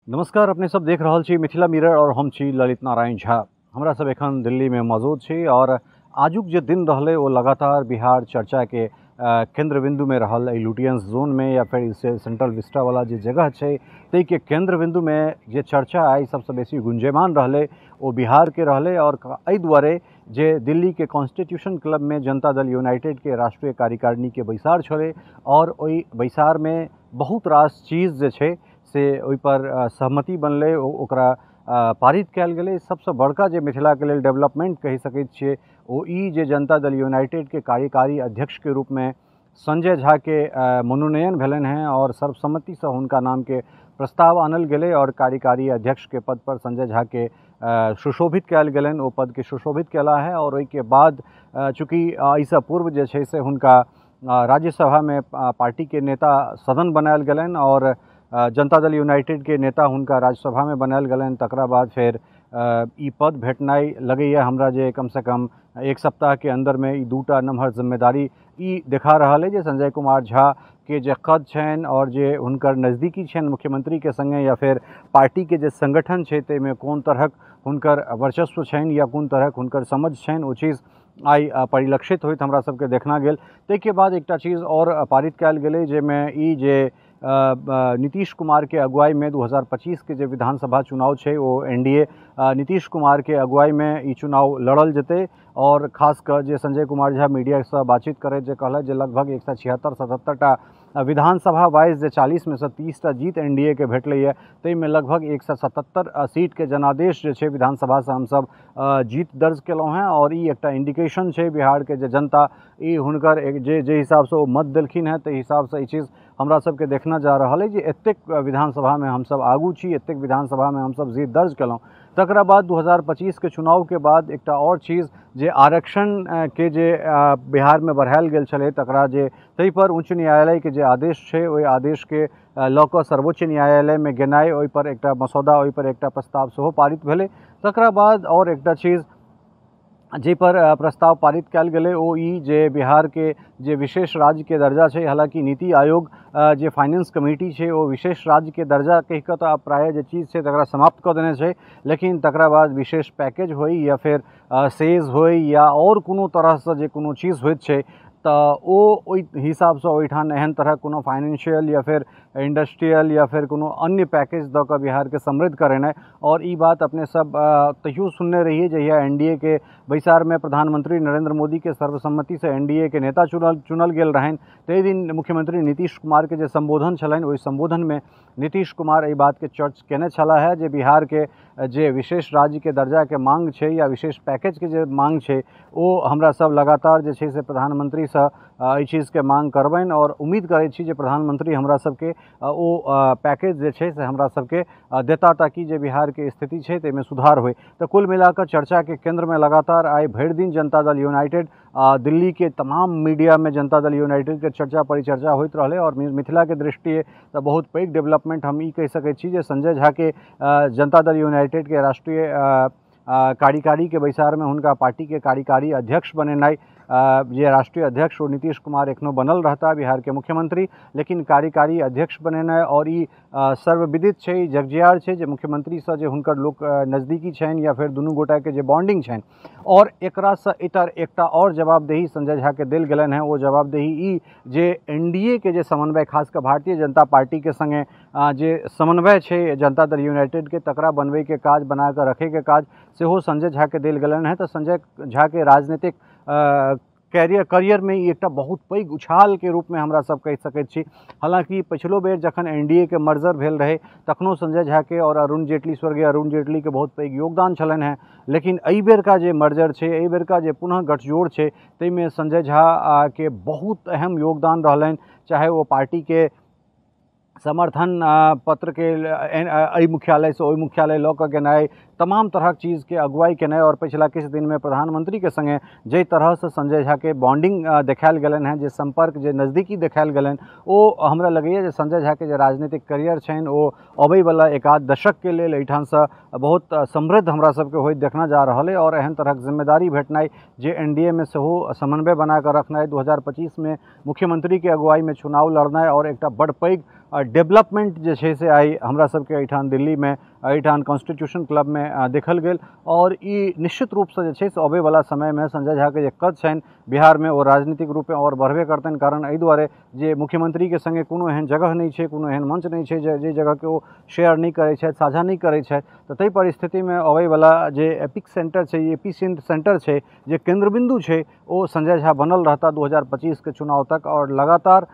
नमस्कार, अपने सब देख रहल छी मिथिला मिरर और हम छी ललित नारायण झा। हमरा सब एखन दिल्ली में मौजूद छी और आजुक जे दिन रहलै ओ लगातार बिहार चर्चा के केंद्र बिंदु में रहल। एहि लुटियंस जोन में या फिर सेंट्रल विस्टा वाला जे जगह छै ताहिके केंद्र बिंदु में जे चर्चा आइ सबसँ बेसी गुंजयमान रहलै ओ बिहार के रहलै। और एहि दुआरे जे दिल्ली के कॉन्स्टिट्यूशन क्लब में जनता दल यूनाइटेड के राष्ट्रीय कार्यकारिणी के बैसार छलै और ओहि बैसार में बहुत रास चीज़ जे छै से ओहिपर सहमति बनलै, ओकरा पारित कयल गेलै। सबसँ बड़का जे मिथिलाके लेल डेवलपमेंट कहि सकै छियै ओ ई जे जनता दल यूनाइटेड के कार्यकारी अध्यक्ष के रूप में संजय झा के मनोनयन भेलनि हेँ और सर्वसम्मतिसँ हुनका नामके प्रस्ताव आनल गेलै और कार्यकारी अध्यक्ष के पद पर संजय झा के सुशोभित कयल गेलनि, ओ पदके सुशोभित कयला है। और ओहिके बाद चूँकि एहिसँ पूर्व जे छै से हुनका राज्यसभा में पार्टी के नेता सदन बनायल गेलनि और जनता दल यूनाइटेड के नेता हुनका राज्यसभा में बनायल गेलनि। तकरा बाद फेर ई पद भेटनाइ लगैए हमरा जे कमसँ कम एक सप्ताह के अंदर में ई दूटा नमहर जिम्मेदारी ई देखा रहल है जे संजय कुमार झा के जे कद छनि और जे हुनकर नज़दीकी छनि मुख्यमंत्री के संगे या फिर पार्टी के जे संगठन छै ताहिमे कोन तरहक हुनकर वर्चस्व छनि या कोन तरहक हुनकर समझ छनि ओ चीज़ आइ परिलक्षित होइत हमरा सबके देखना गेल। ताहिके बाद एकटा चीज़ और पारित कयल गेलै जाहिमे ई जे नीतीश कुमार के अगुवाई में 2025 के जे विधानसभा चुनाव छै ओ एनडीए नीतीश कुमार के अगुवाई में ई चुनाव लड़ल जेतै। और खास कऽ जे संजय कुमार झा मीडियासँ बातचीत करैत जे कहलथि जे लगभग 176-77 टा विधानसभा वाइज जे 40 में से 30 टा जीत एनडीए के भेटलैए ताहिमे लगभग 177 सीटके जनादेश जे छै विधानसभासँ हमसब जीत दर्ज केलहुँ हेँ। और ई एकटा इंडिकेशन छै बिहारके जे जनता ई हुनकर एक जे जे हिसाबसँ ओ मत देलखिन हेँ ताहि हिसाबसँ ई चीज़ हमरा सबके देखना जा रहल अइ जे एतेक विधानसभामे हमसब आगू छी, एतेक विधानसभामे हमसब जीत दर्ज केलहुँ। तकरा बाद 2025 के चुनाव के बाद एकटा और चीज़ जे आरक्षण के जे बिहार में बढ़ायल गेल छलै तकरा जे ताहि पर उच्च न्यायालय के जे आदेश छै ओहि आदेश के लऽ कऽ सर्वोच्च न्यायालय में गेनाइ, ओहि पर एकटा मसौदा, ओहि पर एकटा प्रस्ताव सेहो पारित भेलै। तकरा बाद और एकटा चीज़ जाहि पर प्रस्ताव पारित कयल गेलै ओ ई जे बिहार के जे विशेष राज्य के दर्जा छै, हालाँकि नीति आयोग जे फाइनेंस कमिटी छै ओ विशेष राज्य के दर्जा कहि कऽ तऽ आब प्रायः जे चीज़ छै तकरा समाप्त कऽ देने छै, लेकिन तकरा बाद विशेष पैकेज होइ या फिर सेज होइ या और कोनो तरहसँ जे कोनो चीज़ होइत छै तऽ ओ ओहि हिसाबसँ ओहिठाम एहन तरहक कोनो फाइनेंशियल या फिर इंडस्ट्रियल या फिर कोनो अन्य पैकेज दऽ कऽ बिहारके समृद्ध करेनाइ। और ई बात अपने सब तहियो सुनने रहियै जहिया एनडीए के बैसारमे प्रधानमंत्री नरेंद्र मोदी के सर्वसम्मतिसँ एनडीए के नेता चुनल गेल रहनि ताहि दिन मुख्यमंत्री नीतीश कुमार के जे संबोधन छलनि ओहि संबोधनमे नीतीश कुमार एहि बातके चर्च केने छलाह है जे बिहार के जे विशेष राज्य के दर्जा के मांग छै या विशेष पैकेज के जे मांग छै ओ हमरा सब लगातार जे छै से प्रधानमंत्रीसँ एहि चीज़के मांग करबनि और उम्मीद करै छी जे प्रधानमंत्री हमरा सबके ओ पैकेज जे छै से हमरा सबके देता ताकि जे बिहार के स्थिति छै ताहिमे सुधार होइ। तऽ कुल मिलाकऽ चर्चा के केंद्र में लगातार आइ भरि दिन जनता दल यूनाइटेड दिल्ली के तमाम मीडिया में जनता दल यूनाइटेड के चर्चा परिचर्चा होइत रहलै। और मिथिला के दृष्टिए तऽ बहुत पैघ डेवलपमेंट हम ई कहि सकै छी जे संजय झा के जनता दल यूनाइटेड के राष्ट्रीय कार्यकारी के बैसार में हुनका पार्टी के कार्यकारी अध्यक्ष बनेनाइ, जे राष्ट्रीय अध्यक्ष ओ नीतीश कुमार एखनो बनल रहता बिहार के मुख्यमंत्री, लेकिन कार्यकारी अध्यक्ष बनेनाइ और ई सर्वविदित छै, जगजियार छै जे मुख्यमंत्रीसँ जे हुनकर लोक नज़दीकी छनि या फिर दुनू गोटाके जे बॉन्डिंग छनि। और एकरासँ इतर एकटा और जवाबदेही संजय झा के देल गेलनि हेँ, ओ जवाबदेही ई जे एनडीए के जे समन्वय खास कऽ भारतीय जनता पार्टी के संगे जे समन्वय छै जनता दल यूनाइटेड के तकरा बनबैके काज, बना कऽ रखैके काज सेहो संजय झा के देल गेलनि हेँ। तऽ संजय झा के राजनीतिक करियर में ई एकटा बहुत पैघ उछाल के रूप में हमरा सब कहि सकैत छी। हालाँकि पछिलो बेर जखन एनडीए के मर्जर भेल रहै तखनो संजय झा के और अरुण जेटली, स्वर्गीय अरुण जेटली के बहुत पैघ योगदान छलनि हेँ, लेकिन एहि बेरका जे मर्जर छै, एहि बेरका जे पुनः गठजोड़ छै ताहिमे संजय झा के बहुत अहम योगदान रहलनि, चाहे ओ पार्टी के समर्थन पत्र के एहि मुख्यालयसँ ओहि मुख्यालय लऽ कऽ गेनाइ, तमाम तरहक चीज़के अगुवाई केनाइ। और पछिला किछु दिनमे प्रधानमंत्री के संगे जाहि तरहसँ संजय झा के बॉन्डिंग देखायल गेलनि हेँ, जे संपर्क, जे नज़दीकी देखायल गेलनि, ओ हमरा लगैए जे संजय झा के जे राजनीतिक करियर छनि ओ अबैवला एक आध दशकके लेल एहिठामसँ बहुत समृद्ध हमरा सबके होइत देखना जा रहल अइ। और एहन तरहक जिम्मेदारी भेटनाइ जे एनडीए में सेहो समन्वय बना कऽ रखनाइ, 2025 में मुख्यमंत्री के अगुवाई में चुनाव लड़नाइ और एकटा बड़ पैघ डेवलपमेंट जे छै से आइ हमरा सबके एहिठाम दिल्लीमे, एहिठाम कॉन्स्टिट्यूशन क्लबमे देखल गेल। और ई निश्चित रूपसँ जे छै से अबैवला समयमे संजय झाके जे कद छनि बिहारमे ओ राजनीतिक रूपे आओर बढ़बे करतनि। कारण एहि दुआरे जे मुख्यमंत्रीके सङ्गे कोनो एहन जगह नहि छै, कोनो एहन मंच नहि छै जे जगहके ओ शेयर नहि करै छथि, साझा नहि करै छथि। तऽ ताहि परिस्थितिमे अबैवला जे एपिक सेंटर छै, एपी सेंटर छै, जे केन्द्रबिन्दु छै, ओ संजय झा बनल रहता 2025 के चुनाव तक। और लगातार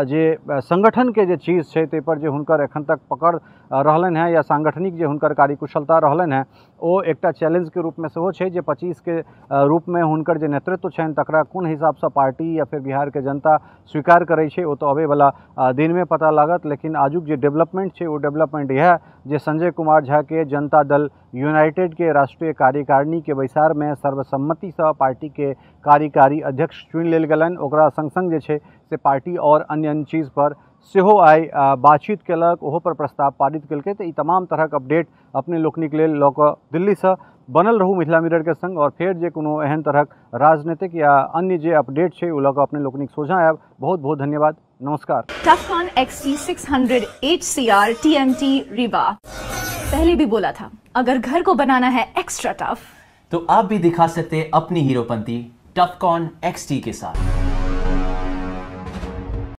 जे संगठनके जे चीज़ छै ताहि पर जे हुनकर एखन तक पकड़ रहलनि हेँ या सांगठनिक जे हुनकर कार्यकुशलता रहलनि हेँ ओ एकटा चैलेंजके रूपमे सेहो छै जे 25 के रूपमे हुनकर जे नेतृत्व छनि तकरा कोन हिसाबसँ पार्टी या फिर बिहारके जनता स्वीकार करै छै ओ तऽ अबैवला दिनमे पता लागत। लेकिन आजुक जे डेवलपमेंट छै ओ डेवलपमेंट इएह जे संजय कुमार झाके जनता दल यूनाइटेड के राष्ट्रीय कार्यकारिणी के बैसारमे सर्वसम्मतिसँ पार्टीके कार्यकारी अध्यक्ष चुनि लेल गेलनि। ओकरा संग संग जे छै से पार्टी और अन्य अन्य चीज़ पर सेहो आइ बातचीत केलक, ओहो पर प्रस्ताव पारित केलकै। तऽ ई तमाम तरहक अपडेट अपने लोकनिक लेल लऽ कऽ दिल्लीसँ बनल रहू मिथिला मिरर के संग। और फेर जे कोनो एहन तरहक राजनीतिक या अन्य जे अपडेट छै ओ लऽ कऽ अपने लोकनिक सोझाँ आयब। बहुत बहुत धन्यवाद, नमस्कार। Tufcon XT 600 HCR TMT Rewa, पहले भी बोला था अगर घर को बनाना है एक्स्ट्रा टफ तो आप भी दिखा सकते हैं अपनी हीरोपंती टफकॉन XT के साथ।